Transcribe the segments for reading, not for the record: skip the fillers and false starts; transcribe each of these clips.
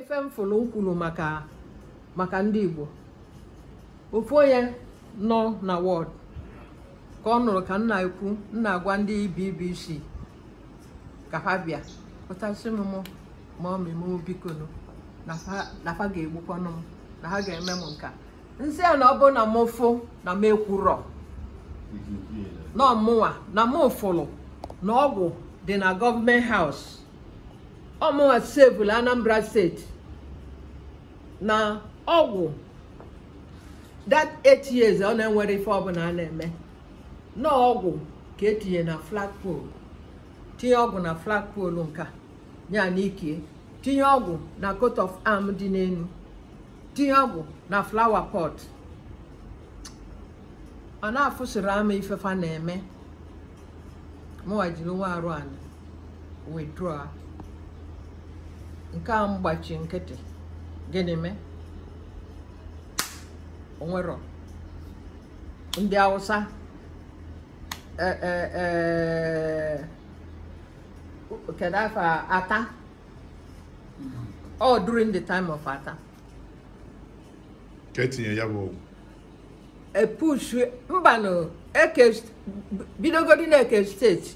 Ife m fụrụ m kwuru maka ndị Igbo, ofu onye nọ na ward ka ọ nụrụ ka m na-ekwu, m na-agwa ndị BBC ka ha bịa pụtasị m mụ ma ọmị m bikonu na fa ga-egbukwanụ m, na ha ga-eme m nka. Nsị ya na ọ bụrụ na mụ fụ na m ekwurọ na ọmụnwa na mụ fụrụ na ọgwụ dị na government house, ọmụnwa sevụlụ Anambra State na ọgwụ that 8 years ọ na-enwere ife ọbụla a na-eme na ọgwụ ka etinye na flagpole, tinye ọgwụ na flagpole nka ya na ikie, tinye ọgwụ na coat of arm dị n'elu, tinye ọgwụ na flower pot. Ọ na-afụsịrị ama ifefa na-eme. Mụnwa jiri nwa arụ ana withdraw nke a mgbachi nkịtị. Gịnị mee? Onwero ndị Hausa kedu afa ata all during the time of Ata ka etinye ya bụ ọgwụ. E push mbanụ Eke bidogodi na Eke State.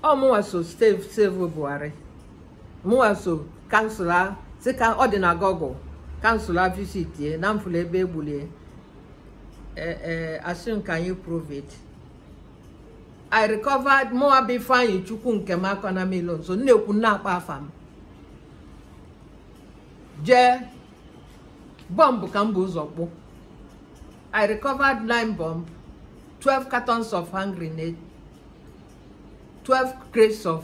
Ọ mụnwa so save Buhari, mụnwa so cancel sị ka ọ dị na Google cancel visit ye na mfụlụ ebe egbulie. Assume can you prove it? I recovered mụnwa bụ Ifeanyi Chukwu nke m akọ na milo nso nnekwu nna-akpa afa m jee bọmbụ ka m bụ ụzọ kpụ. I recovered 9 bomb, 12 cartons of hand grenade, 12 crates of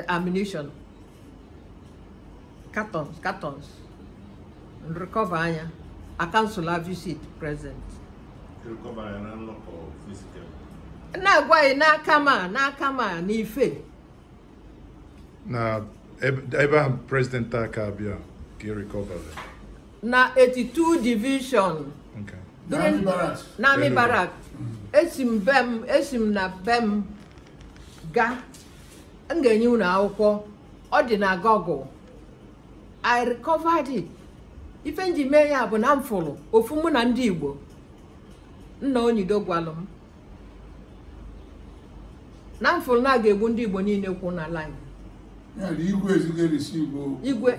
ammunition, cartons. Recover anya, a cancel visit present. Recover ya na nnọkọ physical. Na-agwa ya n'aka ma n'ife. Na ebe ahụ president aka abịa ka ị recover. Na 82 division. Okay. During Nami Barracks. Esi m na be m ga m ga-enye unu akwụkwọ ọ dị na Google. I recovered it. Ife nji mee ya bụ na m fụrụ ofu mụ na ndị Igbo nna Onyido gwalụ m na m fụrụ na a ga-egbu ndị Igbo niile kwụ na line.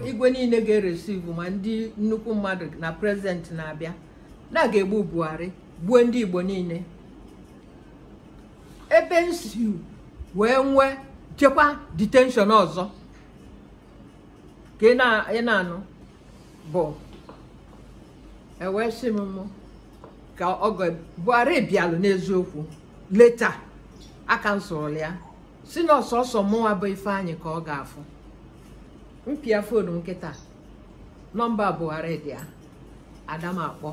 Igwe niile ga-eresivu ma ndị nnukwu mmadụ na prezident na-abịa na ga-egbu Buhari gbuo ndị Igbo niile. Ebe nsi wee nwee chekwa detention ọzọ ka ị na-anụ bụ ewee sị m ka oge Buhari bịalụ n'eziokwu leta aka nsọrọ ya si na ọsọsọ mụnwa bụ Ifeanyị ka ọ ga-afụ. Mpịa fonu nkịta nọmba Buhari dị ya, adam akpọ,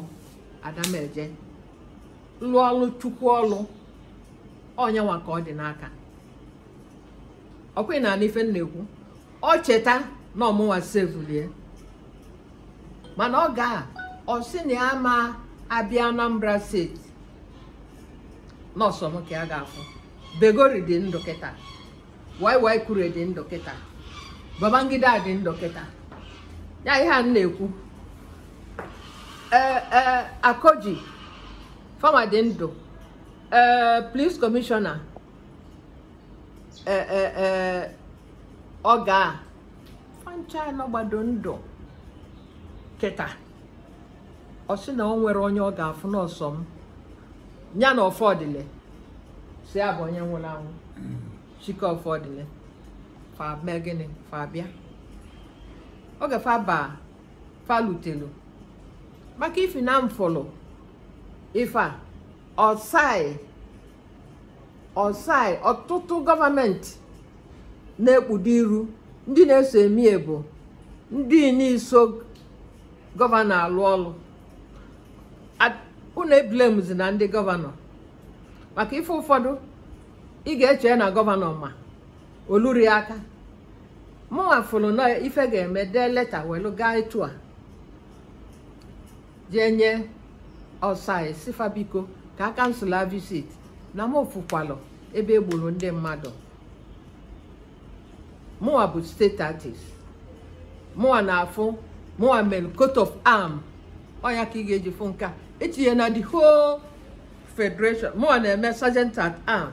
adam eje lụọ ọlụ chukwu ọlụ onyenwa ka ọ dị n'aka. Ọkwa ị na-anụ ife m na-ekwu, ọ cheta na ọmụnwa sevulie mana ọ ga ọ sị na ya ma abịa Anambra State nọọsụ m ka ya ga-afụ. Begori dị ndụ kịta, YY Kure dị ndụ kịta, Babangida dị ndụ kịta. Ya ihe a m na-ekwu, Akoji Fama dị ndụ, police commissioner ọ ga fancha nọgbado ndụ kịta. Ọ sị na o nwere onye ọ ga-afụ n'ọsọ m ya na Ọfọdịle si ya bụ onye nwụrụ anwụ Chike Ọfọdịle fa mee gịnị fa bịa oge fa ba fa lutelu maka ifi na mfụlụ ife a ọsai ọtụtụ gọọmenti na-ekpudo iru ndị na-eso eme bụ ndị n'iso gọvanọ alụ ọlụ. Unu eblemzi na ndị gọvanọ maka ife ụfọdụ ị ga-eche na gọvanọ ma oluri aka. Mụnwa fụrụ na ife ga-eme dee leta welu gaa etu a jee nye ọsai sifa biko ka a kansụla visit na m fụkwalụ ebe egburu ndị mmadụ. Mụwa bụ state artist. Mụwa na-afụ, mụwa mere coat of arm. Ọ ya ka ị ga-eji fụ nke a. Etinye na the whole federation. Mụwa na-eme sergeant at arm.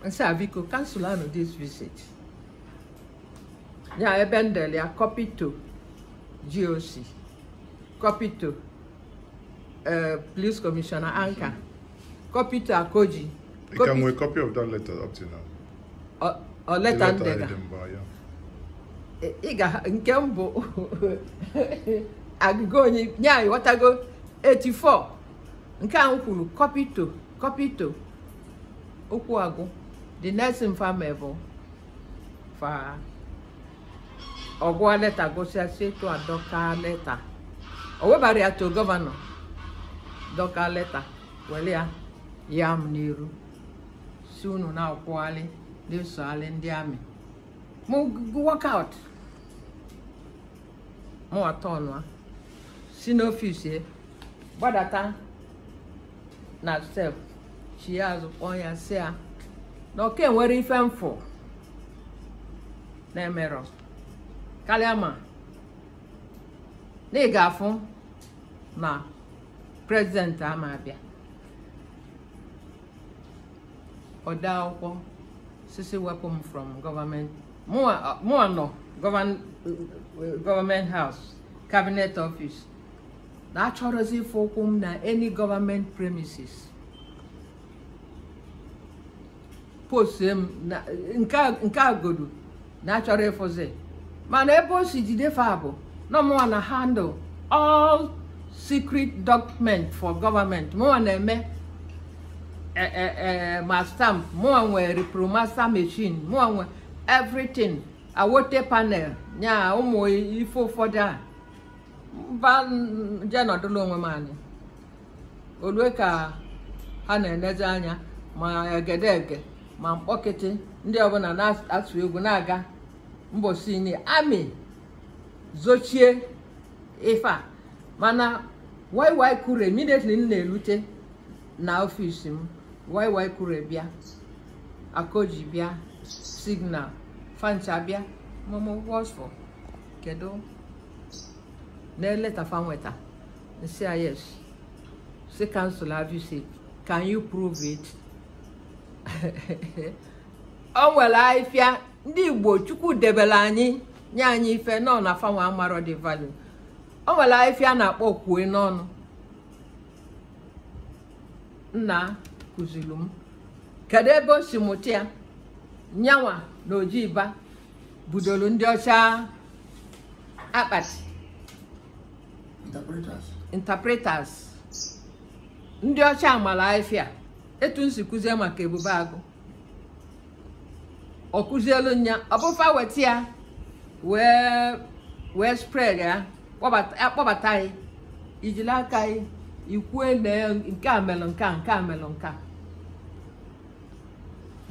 Nsị a biko cancel anụ this visit. Ya ebe ndel ya copy to GOC, copy to Police Commissioner Anka, copy to Akoji. You can we copy of that letter up to now? Ọ leta ndega. Yeah. Ị ga nke mbụ agụgụ onye nye ghọtago 84 nke ahụ kwuru copy to copy to okwu agụ. The next infame bụ fa ọgụa leta gụsịa si to adọka leta o webara ya to gọvanọ dọka leta were ya ya m n'iru si unu na-akwụghalị na-esoghalị ndị amị mụ work out mụ atọ ọnụ si n'ọfịs ya gbadata na step chi ya azụ kpọọ ya si ya na ọka enwere ife mfụ na-emerọ karịa ma na ị ga-afụ na prezidenti ama abịa ode akwụkwọ sisi wepụ m from gọọmenti mụwa nọ gọọmenti house cabinet office na achọrọzi ịfụ ụkwụ m na any government premises post m na nke agodu na achọrọ ịfụzi mana ebe o si jide fa bụ na mụwa na handle all secret document for government mụwa na-eme ma stamp mụwa nwe repromaster machine mụwa nwe everything awote panel nya ụmụ ife ụfọdụ a mba je nọdụlụ onwe m anyị olue ka ha na-enezi anya ma egedege ma mkpọkịtị ndị ọbụla na-atụ egwu na-aga mbosi ni amị zochie ife a mana YY Kure immediately m na-erute na ọfịs m YY Kure bịa Akoji bịa signal fancha bịa momo what's for kedu na leta fa nweta nsị a yes si cancel a visit can you prove it? O nwere ahịfịa ndị Igbo Chukwu debere anyị nye anyị ife nọ na fanwa amarọ the value. O nwere ahịfịa na-akpọ kwue n'ọnụ nna kụziri m kedu ebe o si mụta ya nyanwa na ojiba budolu ndị ọcha akpati interpreters ndị ọcha amala ahịfịa etu nsi kụzie maka ebube agụ ọ kụzielu nya ọ bụfa weta ya wee spread ya akpọbata ya ijiri aka ya ikwue na nke a melụ nke a nke a melụ nke a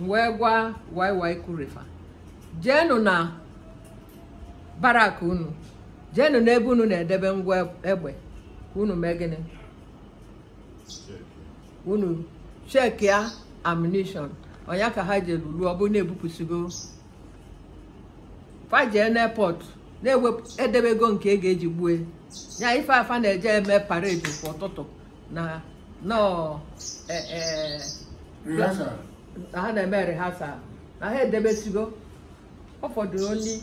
wee gwa YY Kurefa jeenụ na barak unu jeenụ n'ebe unu na-edebe ngwa egbe ka unu mee gịnị unu check ya ammunition ọnya ka ha ji lulu ọ bụ na-ebupụsigo fa jee n'airport na-ewepụ edebego nke e ga-eji gbue ya ife afa na-eje eme parade kwa ụtụtụ na nọ ha na-eme rehearsal na ha edebesigo ọ fọdụrụ only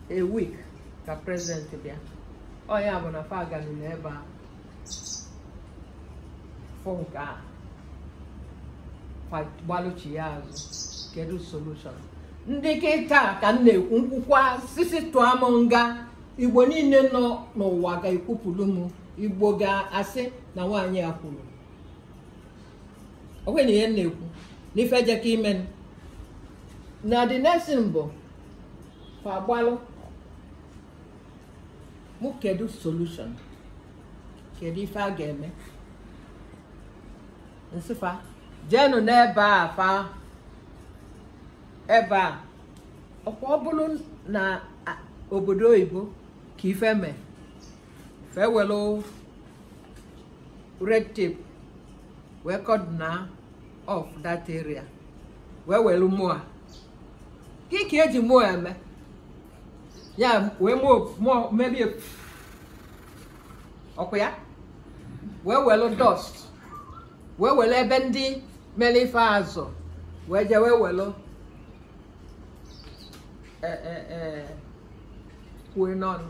a week ka president bịa ọ ya bụ na fa ganụ n'ebe a fụ nke a gbalụchi ya azụ kedu solution ndị kịta ka m na-ekwu nkwukwa sisi tụọ m nga Igbo niile nọ n'ụwa ga-ekwupụrụ m Igbo ga-asị na nwaanyị a kwuru o nwere ihe m na-ekwu n'ife jeka ime na the next thing bụ fa gbalụ mụ kedu solution kedu ife a ga-eme nsịfa jeenụ n'ebe a fa ebe a ọkwa ọ bụrụ na obodo oyibo ka ife mee fe welu red tape wee cordon off that area wee welu mụa ka eji mụọ eme ya wee mụọ mebie ọkụ ya wee welu dust wee welu ebe ndị mere ife azụ wee jee wee welu kwue n'ọnụ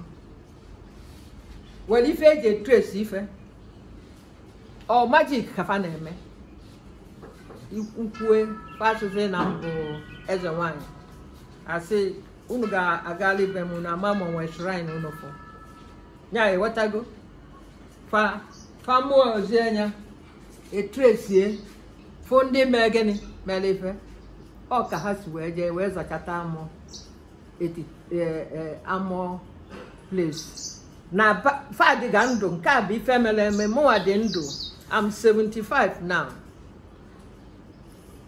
were ife eji etu esi ife ọ majik ka fa na-eme nkwue fasịsị na mbụ eze nwanyị asị unu ga-agala ibe m na ama ma nwee shrine unu fụ nya ewetago fa fa mụọ ozi anya etu esie fụ ndị mee gịnị mere ife ọ ka ha si wee jee wee zachata amụ eti amụ place na fadịga ndụ nke a bụ ife mere eme mụnwa dị ndụ. I'm 75 now.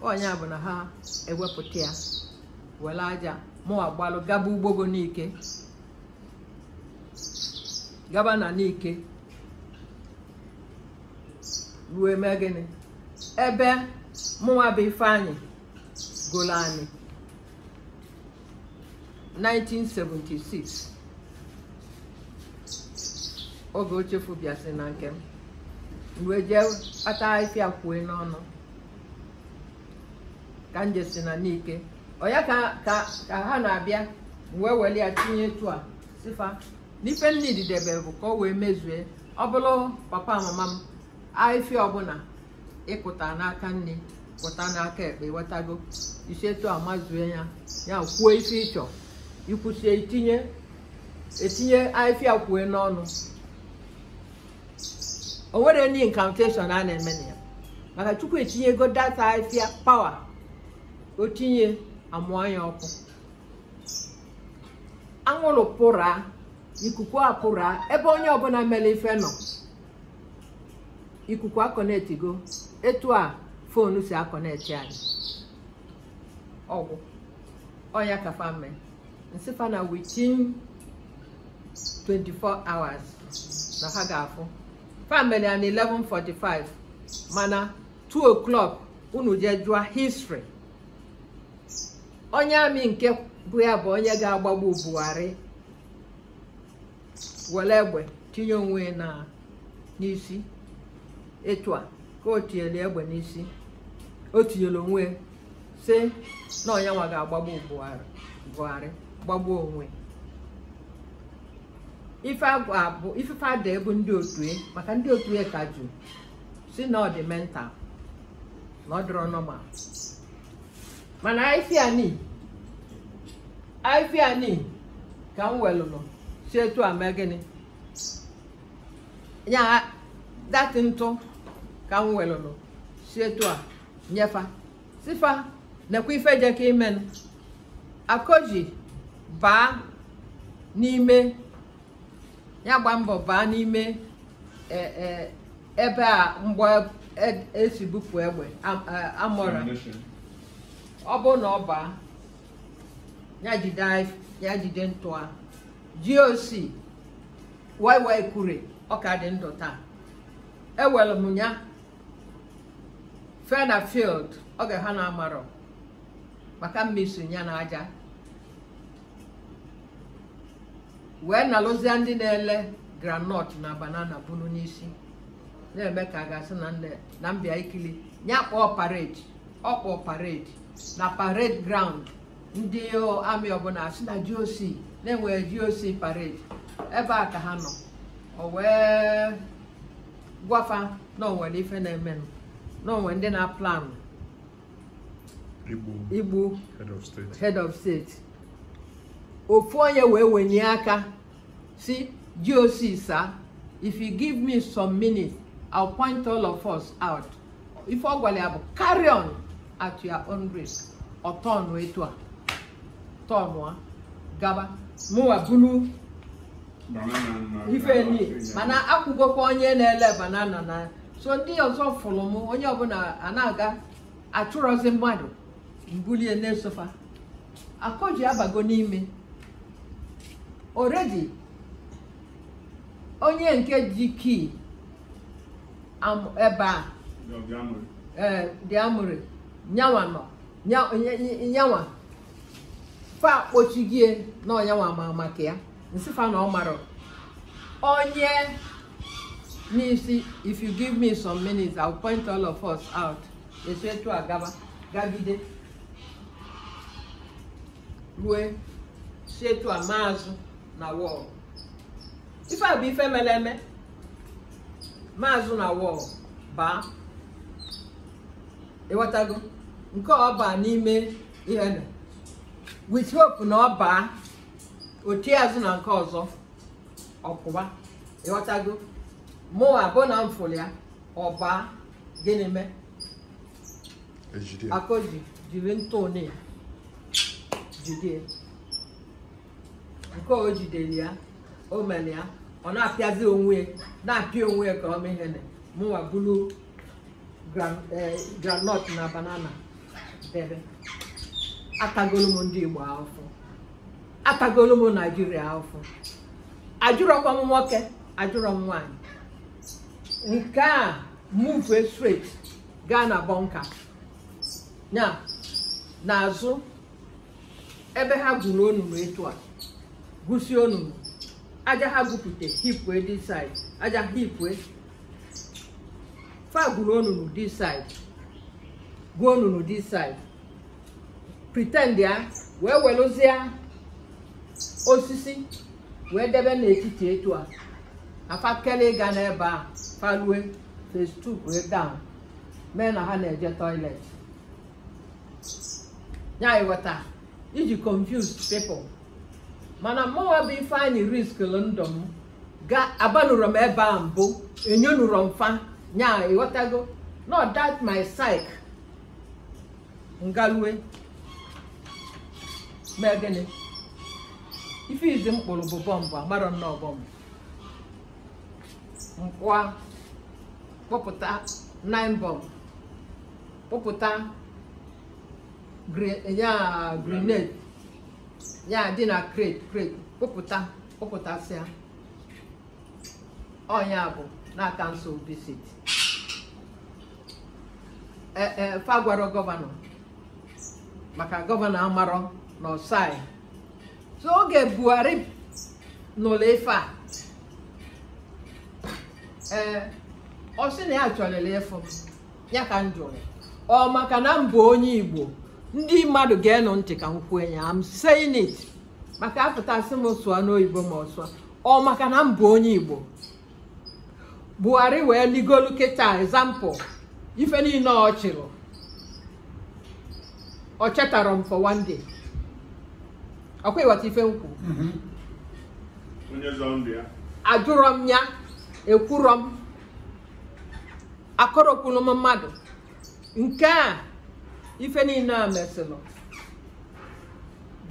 Onye bụ na ha ewepụta ya were aja mụnwa gbalụ gaba ugbogo n'ike gaba na n'ike ruo eme gịnị ebe mụnwa bụ Ifeanyị golo anyị 1976 oge ochefu bịasị na nke m wee jee kpata afịa kwue n'ọnụ ka nje si na n'ike ọya ka ha na-abịa wee were ya tinye etu a sifa n'ife nnididebe bụ ka o wee mezue ọ bụrụ papa mama m afịa ọbụla ịkụta n'aka nne kụta n'aka ekpe wetago isi etu a mazue ya ya kwuo ife ịchọ ikwusie itinye etinye afịa kwue n'ọnụ. O nwere any incantation a na-eme na ya maka Chukwu etinyego data afịa power o tinye amụọ ya ọkụ anwụrụ pụra ikuku apụra ebe onye ọbụla mere ife nọ ikuku akọnetigo etu a foonu si akọneti anyị ọgwụ ọnya ka fa mee nsị fa na within 24 hours na ha ga-afụ fa mere ya na 11:45 mana 2 o'clock unu jee jụọ history onye amị nke bụ ya bụ onye ga-agbagbu Buhari were egbe tinye onwe na n'isi etu a ka o tinyere egbe n'isi o tinyere onwe sị na onye nwa ga-agbagbu Buhari gbagbuo onwe ife bụ ife ada ebu ndị otu e maka ndị otu e ka jụ si na ọ dị mental na ọ dịrọ normal mana ifeani ka m welụlụ si etu a mee gịnị ya dati ntụ ka m welụlụ si etu a nyefa sifa nekwa ife je ka imenụ Akoji baa n'ime ya gba mbọ baa n'ime ebe a mgbọ esi bupụ egbe amọra ọ bụ na ọ baa ya jide ntụ a GOC YY Kure ọ ka dị ndụ taa ewere m ya fe na field oge ha na-amarọ maka mmeso ya na aja wee nalụzie ndị na-ele groundnut na banana bunu n'isi na-eme ka a ga-asị na mbịa ikili ya kpọọ parade ọ kpọọ parade na parade ground ndị amị ọbụla asị na GOC na-enwere GOC parade ebe a ka ha nọ o wee gwafa na onwere ife na-emenụ na onwe ndị na-aplanụ igbu head of state ofu onye wee wenye aka si GOC sir, if you give me some minutes I'll point all of us out. Ife ọ gwara ya bụ carry on at your own risk. Ọ tọnụ etu a tọnụa gaba mụwa bulu ife ni mana akwụgokwa onye na-ele banana na so ndị ọzọ fụrụ m onye ọbụla a na-aga achụrọzi mmadụ mbulie na-esofa Akoji abago n'ime already onye nke ji kii ebe a dị amụrị nyanwa nọ nyanwa Fa kpochigie na ọnya nwa ma maka ya. Nsị fa na ọ mara onye n'isi. If you give me some minutes, I'll point all of us out. Esi etu a gaba gagide rue si etu a maazụ na wall. Ife a bụ ife mere eme. Maazụ na wall baa, ịghọtago? Nke ọ baa n'ime ihe na with hope na ọ baa otie azụ na nke ọzọ ọkụba, ịghọtago? Mụwa bụ na m fụrụ ya ọ baa, gịnị mee? Ejide ya. Akoji jiri ntụ ya jide ya. Nke o jidere ya, o mere ya ọ na-apịazi onwe ya, na-apịa onwe ya ka ọ mee ihe na mụnwa bulu groundnut na banana debe. Atagolu m ndị Igbo ahụfụ, atagolu m Naijiria ahụfụ. Ajụrọkwa m nwoke, ajụrọ m nwaanyị. Nke a move straight gaa na bunker ya n'azụ ebe ha gwuru onunu. Etu a gwusie onunu, aja ha gwupụte hipue this side, aja hipue. Fa gwuru onunu this side, gwuo onunu this side, pretend ya wee welụzie osisi wee debe n'etiti etu a. Afa kele ịga n'ebe a, falue face 2 wee down mee na ha na-eje toilet ya, ịghọta? Iji confuse people. Mana mụnwa bụ Ifeanyị risk ndụ m ga abanụrọ m ebe a mbụ, enyonụrọ m fa nya, ịghọtago? Not that my psyche ngalue mee gịnị. Ife izi m kpụrụ bụ bọmbụ, amarọ nnọọ bọmbụ nkwa kpọpụta 9 bomb, kpọpụta ya grenade ya dị na crate crate, kpọpụta kpọpụtasịa. Ọnya bụ na cancel visit. Ee, fa gwara gọvanọ maka gọvanọ amarọ na ọsai. So oge Buhari nụrụ ife a, ee, ọ sị na ya chọrọ ịfụ m. Ya ka m jụrụ, ọ maka na m bụ onye Igbo? Ndị mmadụ ga-enụ ntị ka m kwuo ya. I'm saying it maka apụtasị m sụọ n'oyibo ma ọ sụọ. Ọ maka na m bụ onye Igbo, Buhari wee ligolu kịta? Example, ife niile ọ chịrị, ọ chetara m for one day. Ọkwa ịghọta ife m kwu? Onye zọrọ ndụ ya. Ajụrọ m ya, ekwurọ m, akọrọkwuru m mmadụ. Nke a ife niile a mesịrị,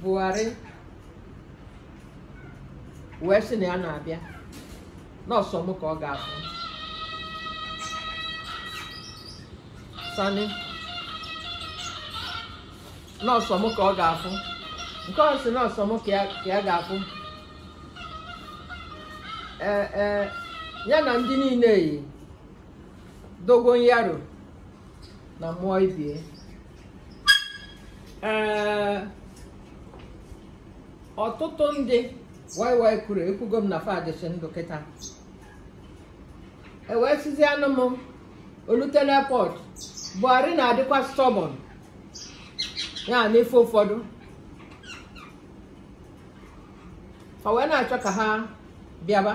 Buhari wee sị na ya na-abịa nọọsụ m ka ọ ga-afụ Sani, nọọsụ m ka ọ ga-afụ. Nke ọ sị nọọsụ m ka ya ga-afụ, ee ee, ya na ndị niile yi dogon yaro na mmụọ ibie. Ee, ọtụtụ ndị yy kwuru ekwugo m na fadịsị ndụ kịta. E wee sizi anụ m olute n'airport. Buhari na-adịkwa stubborn ya n'ife ụfọdụ. Fa wee na-achọ ka ha bịaba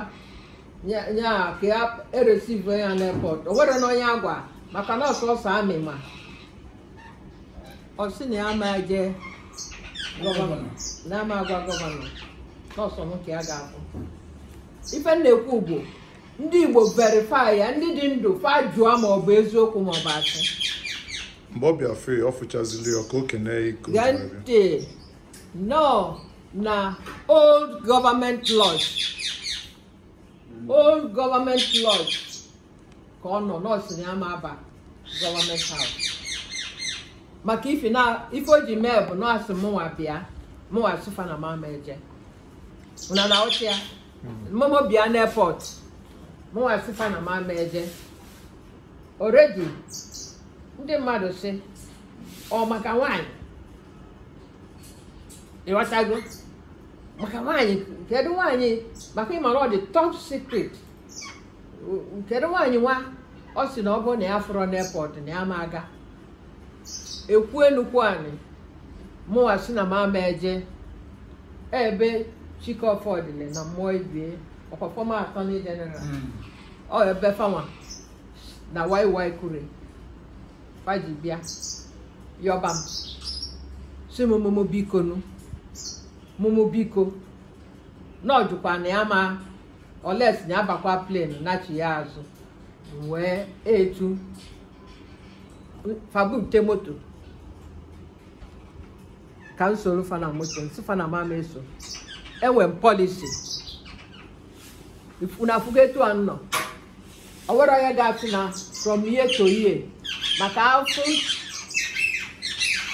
ya ka ya ereceive ya n'airport. O nwere na onye agwa maka na ọsọsọ amị ma ọ sị na ya ama eje gọvanọ, na ama agwa gọvanọ nọọsụ m ka ya ga-afụ. Ife m na-ekwu bụ ndị Igbo verify ya, ndị dị ndụ fa jụọ ma ọ bụ eziokwu ma ọ bụ asị. Mgbe ọ bịa free, ọ fụchazili ya ka o kene iko. Gee ntị, nọ na Old Government Lodge, Old Government Lodge ka ọ nọ. Nọọsụ ya ma aba Government House maka ife na ife o ji mee bụ nọọsụ mụnwa bịa, mụnwa sụfa na mama eje una na ọchị ya mụmụ bịa n'airport, mụnwa sụfa na mama eje. Already ndị mmadụ sị ọ maka nwaanyị. Ịghọtago? Maka nwaanyị, kedu nwaanyị maka ịmara ọ dị top secret. Kedu nwaanyị nwa ọ sị na ọ bụrụ na ya fụrọ n'airport na ya ma aga. Ekwu enukwu anyị mụnwa sị na mama eje ebe Chike Ọfọdịlị na mmụọ ibie ọkwa former attorney general ọ ebe fanwa na YY Kure faji bịa yọba m si m mụmụ biko nu mụmụ biko na ọjụkwa na ya ma oles na ya bakwa plane nachi ya azụ wee etu fabute moto ka m soro fa na moto nsi fa na mama eso enwe m policy unu afụgo etu a nọ ọ nwere onye ga-asị na from year to year maka afụ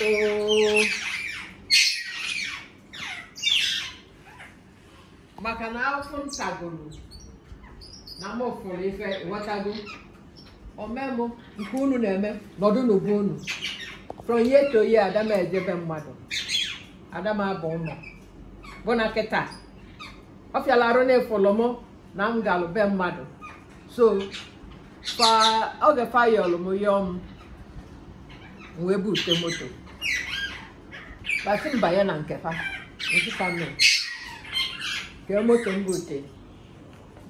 oo maka na afụ m tagoro na m fụrụ ife ghọtago omemụ nke unu na-eme nọdụ n'ubu unu from year to year ada m ejebe mmadụ ada m abụ ụlọ bụ na kịta ọ fịala arụ na ịfụlụ mụ na m galụ be mmadụ so fa oge fayọlụ m yọọ m wee bute moto basị m banye na nke fa nkịta m kee moto m bute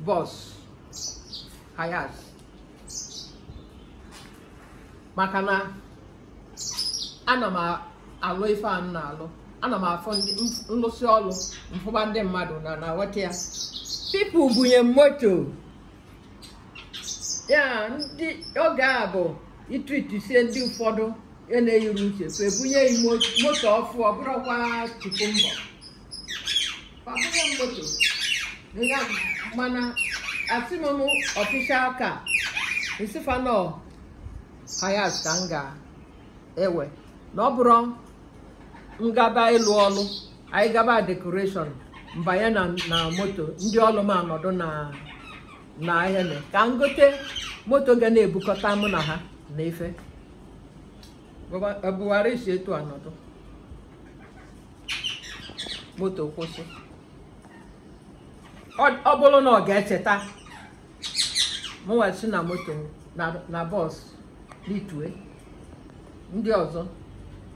bọs hayas maka na ana m alụ ife a m na-alụ ana m afọ ndị nlụsị ọlụ mfụba ndị mmadụ na na-aghọta ya pipu bunye m moto ya ndị oge a bụ itritisie ndị ụfọdụ ya na-eyiri uche fa ebunye ya moto ọfụ ọ bụrụkwa tupu mbọ fa bunye m moto ya mana asị m m ọfishal ka nsị fa nọ hayas ka m ga-ewe na ọ bụrụ ngaba ịlụ ọlụ anyị gaba decoration mbanye na na moto ndị ọlụ m anọdụ na na ahịa ka m gote moto ga na-ebukọta mụ na ha na ife Buhari si etu anọdụ moto kwụsị ọ bụrụ na ọ ga-echeta mụnwa si na moto na bọs litue ndị ọzọ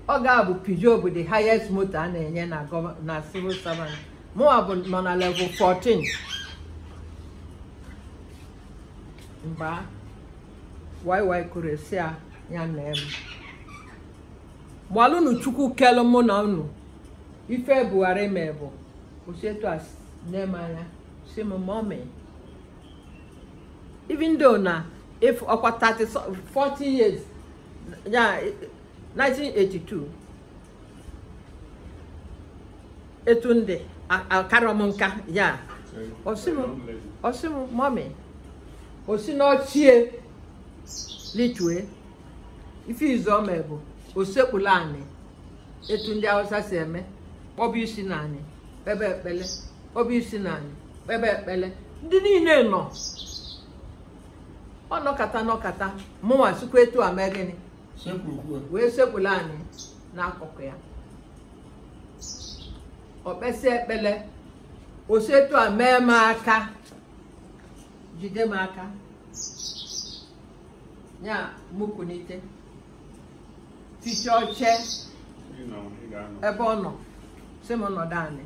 ọ ga-abụ Peugeot bụ the highest moto a na-enye na na civil servant mụnwa bụ nọ na level 14 mba YY Kure si ya na m gbalụnụ Chukwu kelu mụ na unu ife Buhari mee bụ kwụsị etu a nne m anya si m mọmị even though na if ọkwa 30 40 years ya 1982 etu ndị akarọ m nka ya ọsị m mọmị osi n'ọchie litue ife izu ọma bụ osekpulu anị etu ndị Hausa si eme kpọba isi n'anị kpebe ekpele kpọba isi n'anị kpebe ekpele ndị niile nọ ọ nọkata nọkata mụnwa sikwa etu a mee gịnị wee sekpulu anị n'akụkụ ya ọ kpesị ekpele osi etu a mee m aka jide m aka ya mụ kunite fichaa oche ebe ọ nọ si m nọdụ anị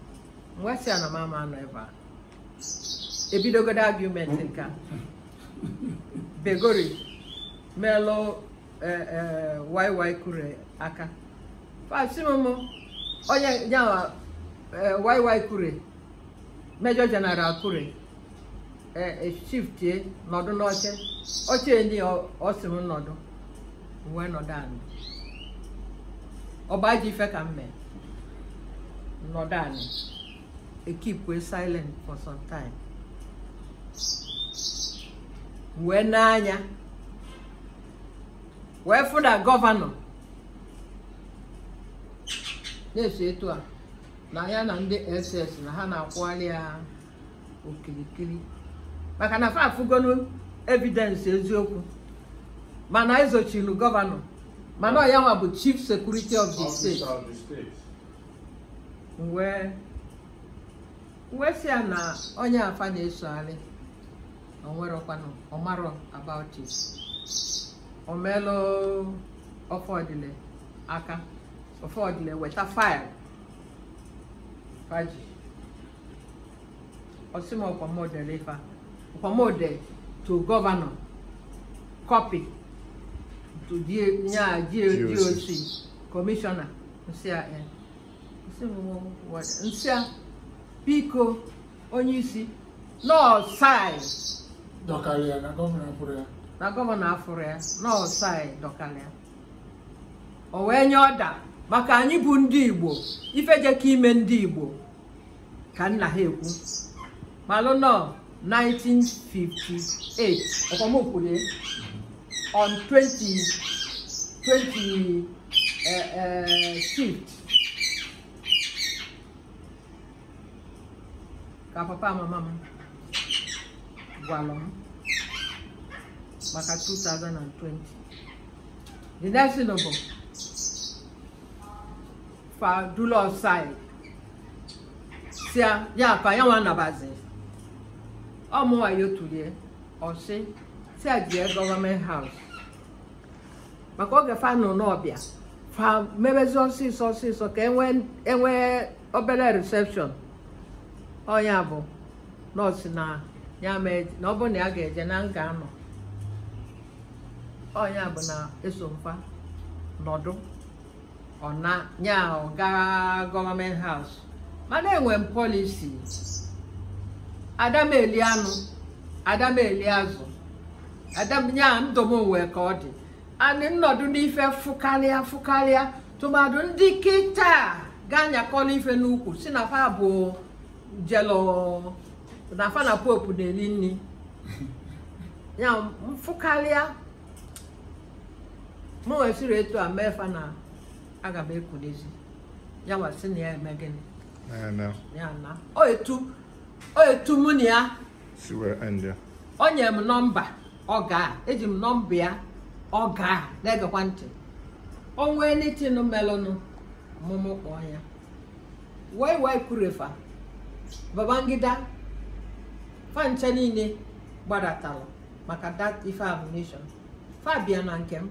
m wee sị ya na mama anọ ebe a ebidogodo argument nke a Begori melụ YY Kure aka fasị m onye ya YY Kure Major General Kure shiftie nọdụ n'oche oche enyi ọ sị m nọdụ wee nọdụ anị ọba ji ife ka m mee nọdụ anị ekipue silent for some time wee n'anya wee fụ na gọvanọ na-eso etu a na ya na ndị SS na ha na-akwụgharị ya okirikiri maka na fa afụgonu evidence eziokwu mana ezochilu gọvanọ mana ọ ya nwa bụ chief security of the state. Wee wee sị ya na onye afa na-esogharị o nwerọkwanụ ọmarọ about it. O meelụ ọfọdịle aka ọfọdịle weta file faji ọsị m ọkwamodele ife ọkwamode to governor copy to nya GOC commissioner nsị a nsị m nsị a biko onye isi nọọsaị dọkarịa na gọvanọ afụrụ ya na gọvanọ afụrụ ya nọọsaị dọkarịa o wee nye ọda maka anyị bụ ndị Igbo ifejeka ime ndị Igbo ka nna ha ekwu malụ nọ 1958 ọkwamokwuru on 25th ka papa mama m gwalụ m maka 2020. The next thing bụ fa dula ọsai sia ya fa ya nwa nabazi ọmụwa ya otulie ọsị sia jee gọọmenti haus maka oge fa nọ n'ọbịa fa mebezi ọsịsọ ọsịsọ ka enwee obere reception. Ọnya bụ nọọsụ na ya mee na ọ bụrụ na ya ga-eje na nga anọ ọnya bụ na eso mfa nọdụ ọ na nya ọ gaa gọọmenti haus. Mana enwe m polisi adameli anụ adameli azụ nya ndụ m wee ka ọ dị anị nnọdụ n'ife fụkarịa fụkarịa tụmadụ ndị kịta ga-anyakọrọ ife n'ukwu si na fa bụ jelo na fa na popu na-eli nri ya mfụkarịa m wesịrị etu a mee fa na aga m ekwulezi ya wasị na ya eme gịnị ya na o etu mụ na ya o nye m nọmba ọ gaa eji m nọmba ya ọ gaa na-egekwa ntị o nwee nitin melụnụ mụmụ kpọọ ya wee wee kwurefa Babangida fa ncha niile gbadatalụ maka that ife abomination fa bịa na nke m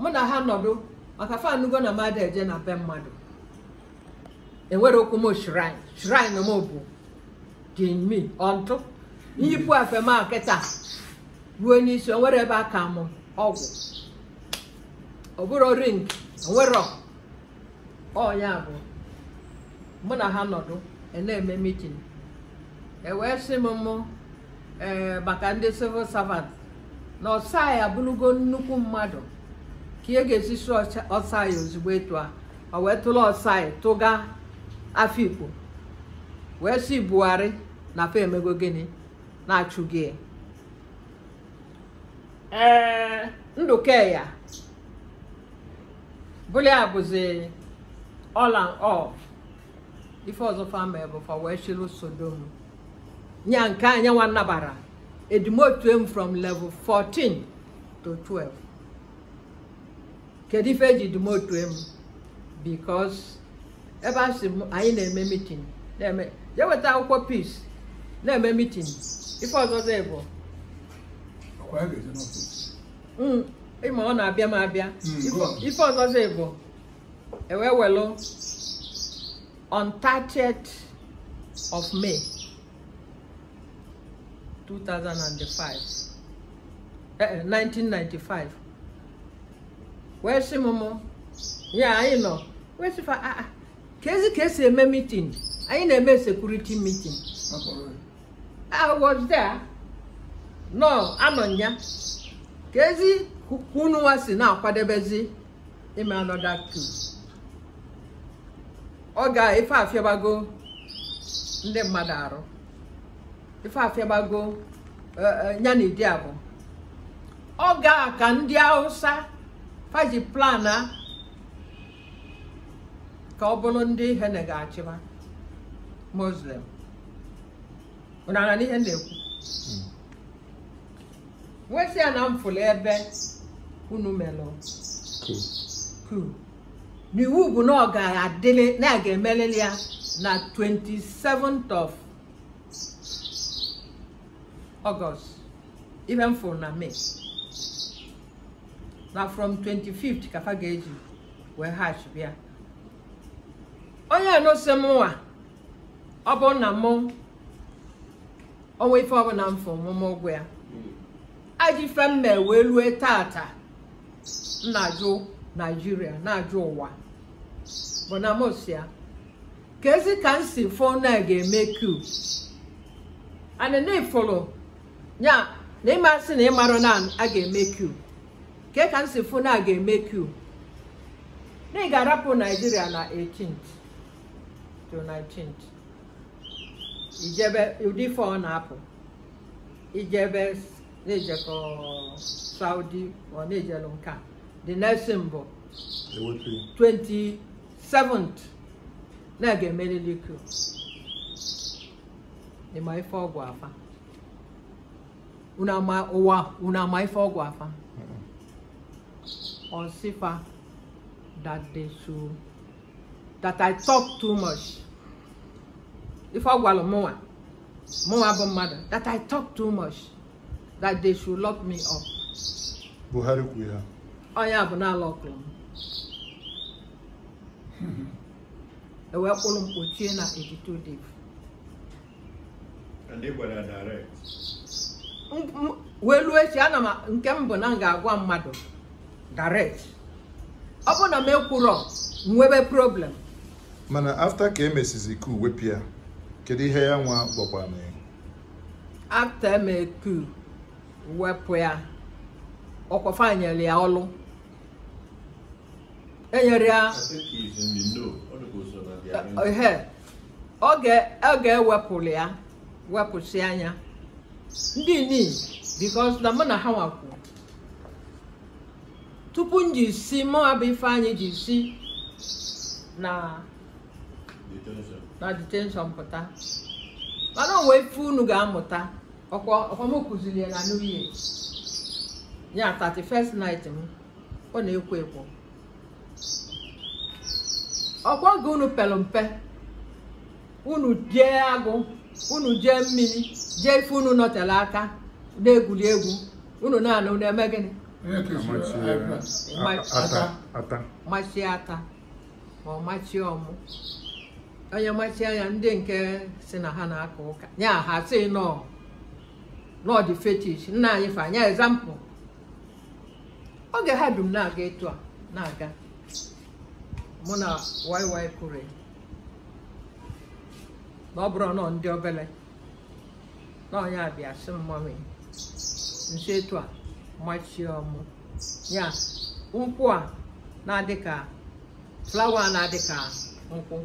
mụ na ha nọdụ maka fa anụgo na mmadụ eje na be mmadụ enwere okwu m shrine shrine m bụ dị me ọntụ nyipụ afe m kịta ruo n'isi onwere ebe aka m ọgwụ ọ bụrụ ring onwere ọnya bụ mụ na ha nọdụ na-eme meeting e wee sị m mụ maka ndị civil servant na ọsai abụrụgo nnukwu mmadụ ka ị ga-esi si ọsai ozugbo etu a o wee tụrụ ọsai tụga Afikpo wee sị Buhari na fa emego gịnị na-achụ gị. Ee Ndụka ya bụli a bụzi all and all ife ọzọ fa mee bụ fa wee chịrị Sodom nya nke anyị nwa nabara edimotu m from level 14 to 12. Kedu ife eji demotu m? Because ebe a sị anyị na-eme meeting na-eme jee weta akwụkwọ peace na-eme meeting ife ọzọ bụ ịma ọ na-abịa m abịa ife ọzọ bụ ewee welụ on 30th of May 2005 1995 wee sị m mụ ya anyị nọ wee sị fa a ka ezi ka esi eme meeting anyị na-eme security meeting. I was there no anọ ya ka ezi unu nwa si na-akwadebezi ime another coup. Ọ ga ife afiabago ndị mmadụ arụ ife afiabago ya na idi abụ ọ ga ka ndị Hausa faji plan a ka ọ bụrụ ndị hene ga-achịba Muslim ụnara n'ihe na-ekwu nwesị ya na m fụrụ ebe unu melụ coup Na iwu bụ na ọ ga-adịrị na a ga-emelili ya na 27th of August. Ife m fụrụ na May na from 25th ka fa ga-eji wee hash bịa. Onye nosi m nwa, ọ bụ na mụ ọnwa ife ọbụla m fụ mụmụ ụgwọ ya aji ife mme wee lue tata. M na-ajụ Naijiria, na-ajụ ụwa, bụ na mụ si ya ka ezi ka m si fụ na ga-eme coup and na ifụrụ ya na ịmasị na ịmarụ na a ga-eme coup ke ka m si fụ na a ga-eme coup na ị ga-arapụ Naijiria na 18th to 19th, ijebe ụdị ife ọ na-apụ, ijebe na-ejekọ Saudi ọ na-ejelu nke a. The next thing bụ Ewepụ. 27th na ga-emerili coup. Ịma ife ọgwụ afa unu ama ụwa, unu ama ife ọgwụ afa ọsịfa that they should that I talk too much. Ife ọ gwara mụnwa, mụnwa bụ mmadụ, that I talk too much, that they should lock me up. Buhari kwuru ya. Onye a bụ na alọkụrụ m ewee kpụrụ m kpochie na 82 days. And they were direct. Wee luo echi ana m nke m bụ na m ga-agwa mmadụ direct. Ọ bụ na m ekwurọ, nwebe problem. Mana after ka emesizi coup wepụ ya, kedu ihe ya nwa gwakwara na ya? After eme coup wepụ ya, ọkwafa nyere ya ọlụ, enyere ya. I think he's in the know. Ọ dịka o so na the arrangement. Ehe, oge ewepụrụ ya, wepụsị anya ndị ni, because na mụ na ha nwakwu tupu m ji si mụ abụ Ifeanyị ji si na Detention. na detention pụta. Mana o nwee ife unu ga-amụta. Ọkwa m kụziri ya na New Year ya, 31st night m, ọ na-ekwo ekwo. Ọkwa oge unu pelu mpe, unu jee agụ, unu jee mmiri, jee ife unu nọtere aka na-egwuri egwu, unu na-anụ unu eme gịnị? Onye kesịrị Amachie. Ibra. Ata ata. Machie ata ma ọ machie ọmụ. Onye machie anya, ndị nke si na ha na-aka ụka ya, ha sị nọ nọ dị fetish nna anyị fa anya. Example, oge ha dum na-aga etu a na-aga, mụ na yy kwuru na ọ bụrụ nọ ndị obele na onye abịa sị m, "Mummy," nsi etu a machie ọmụ ya, nkwụ a na-adị ka flower a na-adị ka nkwụ,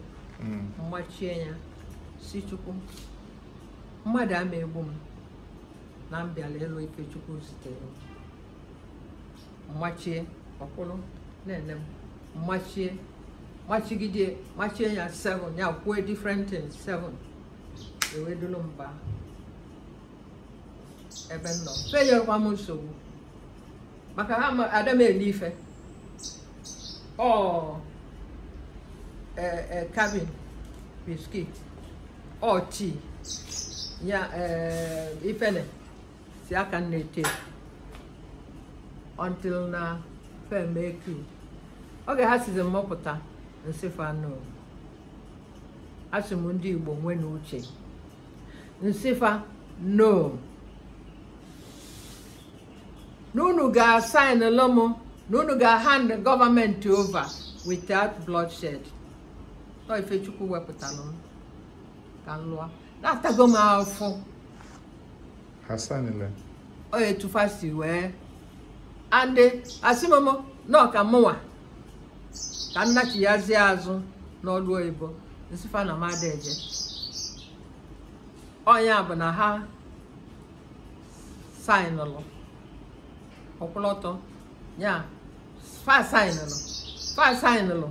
mmachie ya, si Chukwu, mmadụ ama egbu m na m bịara ịlụ ife Chukwu zitere m. Mmachie ọkwụrụ na-ene m, mmachie, machigide, machie ya 7 ya kwuo different things 7, ewedulu mba ebe m nọ fenyekwa m nsogbu maka ha ma ada m eli ife ọ cabin biscuit ọ tii ya ifene si aka m na-ete until na fem eku oge ha sizi m mọpụta nsị fa no. Asị m ndị Igbo nwe na uche, nsị fa no, na unu ga-asaịnụlụ m na unu ga-hand gọọmenti over without bloodshed. Ọ ife Chukwu wepụtalụ m ka m lụọ na-atago m afụ. Ha saịnịla. Ọ etufa si wee andị asị m nọ ka mụnwa ka m nachighazie azụ n'ọlụ oyibo. Nsịfa na m ada eje. Ọnya bụ na ha saịnụlụ ọkwụlọtọ ya, fa saịnụlụ, fa saịnụlụ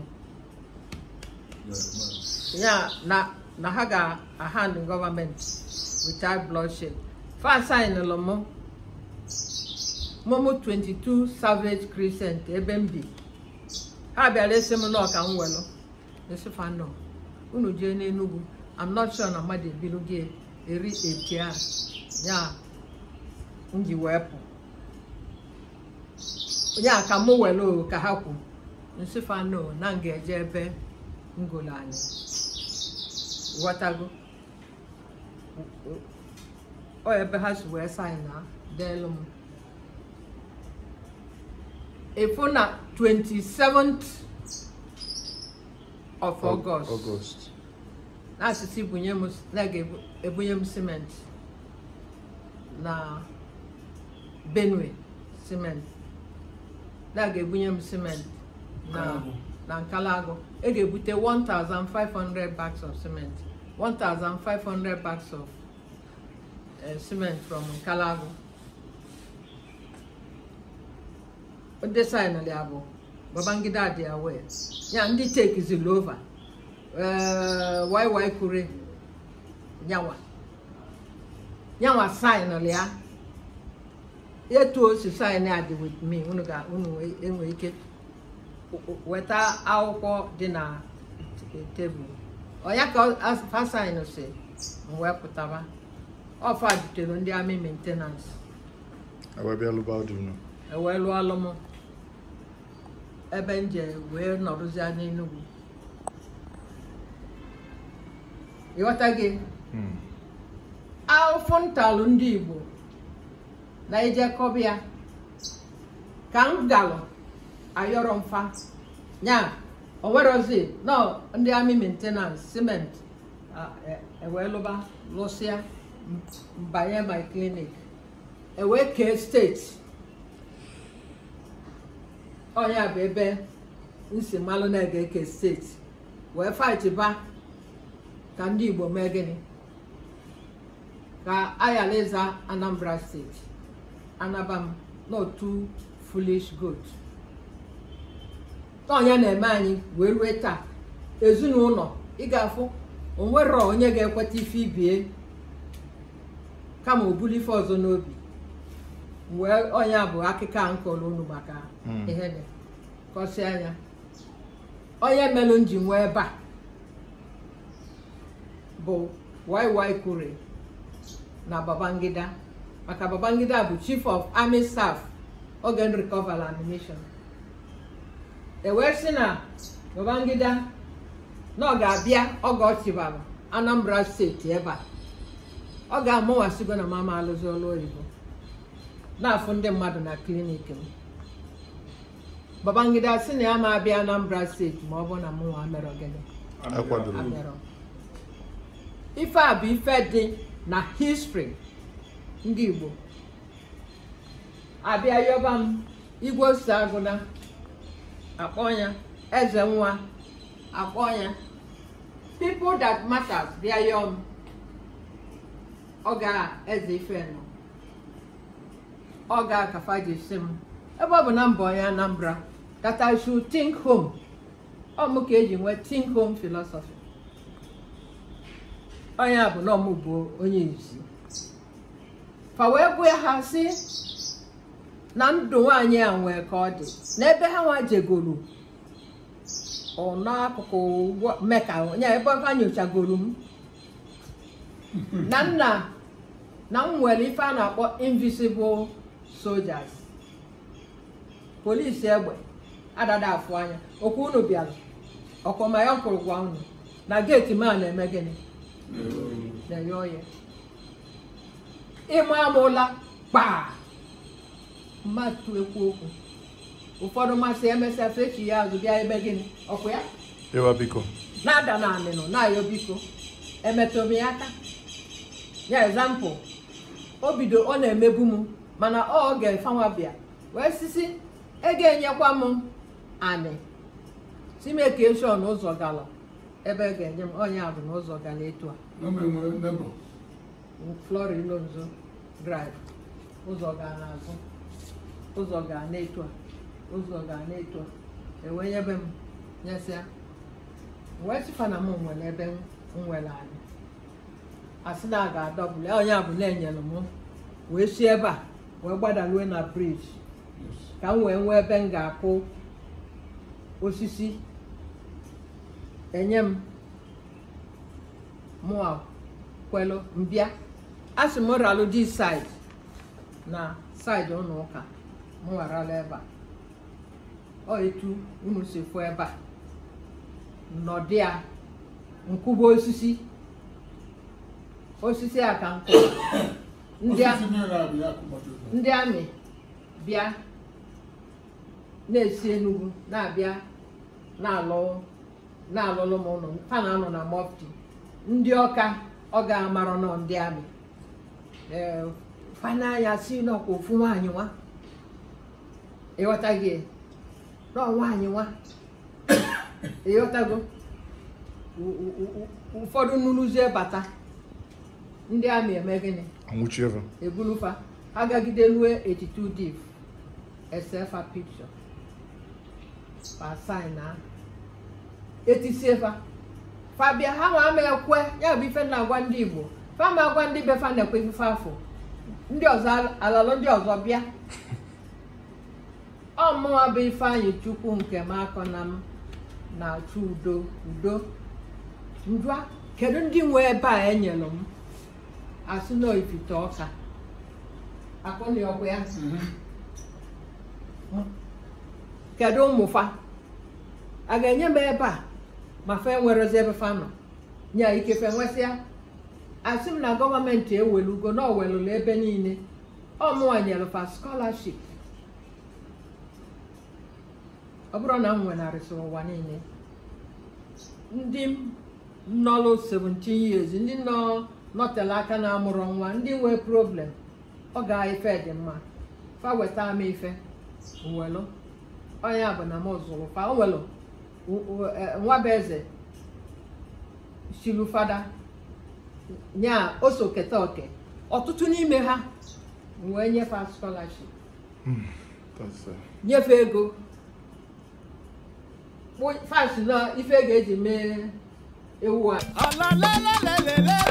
ya na ha ga-ahand gọọmenti without bloodshed. Fa saịnụlụ mụ mụmụ 22 Savage Crescent ebe m bi. Ha bịara esi m nọọ ka m welụ esifa nọ unu jee n'Enugu. I'm not sure na mmadụ ebilu gị eri eti a ya m ji wee pụ ya ka mụ welu ka ha kwu nsifa nọ na m ga-eje ebe ngolo anyị ghọtago ọ ebe ha si wee sign na deelu m efu na 27th of August. August. N'asịsị bunye m na ga-ebunye m simenti na Benue, simenti na ga-ebunye m simenti na na Nkalagu. E ga-ebute 1500 bags of cement, 1500 bags of cement from Nkalagu. Ndị sign ya bụ Babangida dị aware ya, ndị take over YY Kure nyanwa nyanwa sign ya. Etu o si sign ya dị with me. Unu ga unu enwe ike weta akwụkwọ dị na tebụl ọya ka fa sign si m wee pụtaba ọfa dutere ndị army maintenance. Awa bịa lụba ọdụ unu. Ewee lụọ alụ m ebe m je wee nọrụzie n'Enugu. Ịghọta gị? Afụ ntalụ ndị Igbo na ijekọbịa ka m galụ ayọrọ mfa nya onwerozi nọ ndị army maintenance cement ewee lụba lụsịa mbanye my clinic ewee kee steeti. Onye bụ ebe nsi malụ na-ege eke steeti wee fight ba ka ndị Igbo mee gịnị ka ayala ịza Anambra steeti anaba m n'otu foolish goat. Onye na-eme anyị wee rue taa ezinụlọ ị ga-afụ onwero onye ga-ekweta ife ibie kama o buru ife ọzọ n'obi. Wee onye bụ akịka nkọrọ unu maka ihe dị kọsị anya onye melụ nji nwee ebe a bụ YY Kure na Babangida, maka Babangida bụ chief of army staff oge n recover ammunition. E wee sị na Babangida na ọ ga-abịa oge ọ chịbara Anambra steeti ebe a ọ ga-amụwasịgo na mama alụzi ọlụ oyibo na-afụ ndị mmadụ na klinik m. Babangida sị na ya ma abịa Anambra steeti ma ọ bụ na mụnwa mere gịnị Akwadoro. Ife a bụ ife dị na history ndị Igbo. Abịa yọba m Igwe ose agụna akpọ ya eze nwa akpọ ya people that matters bịa yọọ m ọ ga eze ife nọ ọ ga kafa ji si m ebe ọ bụ na mbọ ya Anambra that I should think home. Ọ mụ ka eji nwee think home philosophy. Onye a bụ na ọmụ bụ onye izi fa wee gwa ha si na ndụ nwaanyị a nwee ka ọ dị n'ebe ha nwa jegoro ọ n'akụkụ Meka onye ebe ha nyochagoro m na nna na m nwere ife a na-akpọ invisible soldiers, polisi egbe adada afụ anya okwu unu bịara ọkwa ya kwụrụ gwa unu na geeti ma na-eme gịnị na-enye oye ịma amụla kpaa mmadụ ekwu okwu ụfọdụ masị emesịa fechi ya azụ bịa ebe gịnị ọkwa ya Ịwa biko na-ada na anịnụ na-ayọ biko emetụm ya aka ya example o bido ọ na-emebu m mana ọ ga-efanwa bịa wee sisi ego enyekwa m anị si mee ka n'ụzọ gala ebe ga-enye m onye a bụ n'ụzọ gala etu a Flora Ilonzo Drive ụzọ gaa n'azụ ụzọ gaa n'etu a ụzọ gaa n'etu a ewee nyebe m nyesịa wee sịfa na m nwere ebe m nwere anị asị na a ga-adọbụl onye a bụ na-enyere m wee si ebe a wee gbadalue na briji ka m wee nwee ebe m ga-akwụ Osisi enye m mụa kwelu mbịa asị m ralụ di side na side ụlọ ụka mụ arala ebe a ọ etu unu si fụ ebe a nọdị ya nkwụba osisi osisi a ka nkụ ndị Osisi niile a bụ ya kụgbado. Ndị amị bịa na-esi Enugu na-abịa na-alụ na-alụlụ m ụlọ fa na-anọ na mọfti ndị ọka ọ ga-amarọ nọ ndị amị ee fa n'anya si n'ọkwa ofu nwaanyị nwa ịghọtaghị nọ nwaanyị nwa ịghọtago ụfọdụ nnunuzie bata ndị amị eme gịnị? Anwụchie fa. Ebulufa agagide rue 82 div esefa picture fa sign na etisie fa fa bịa ha nwa ama ekwe ya bụ ife na-agwa ndị Igbo fa ma agwa ndị be fa na-ekwe ife afọ ndị ọzọ alalụ ndị ọzọ bịa ọ mụnwa bụ Ifeanyị Chukwu nke m akọ na m na-achọ udo udo njụa kedu ndị nwe ebe a enyelụ m asị na ifite ọka akpọli ọkụ ya kedu ụmụfa a ga-enye m ebe a ma fa enwerezi ebe fa nọ nya ikefe nwesịa asị m na gọọmenti ewelugo na owelụlụ ebe niile ọ mụnwa nyere fa scholarship ọ bụrụ na m nwenarịsịrị ụwa niile ndị nọlụ 17 years ndị nọ nọtele aka na-amụrụ nwa ndị nwee problem ọ ga ife dị mma fa weta m ife nwelụ onye bụ na m zụrụ fa o nwelụ nwa bụ eze silu fada nya o so keta oke ọtụtụ n'ime ha wee nyefe scholarship That's nyefe ego fasi na ife ga-eji mee ewu a. Ọ̀làlẹ́lẹ́lẹ́lẹ́lẹ́.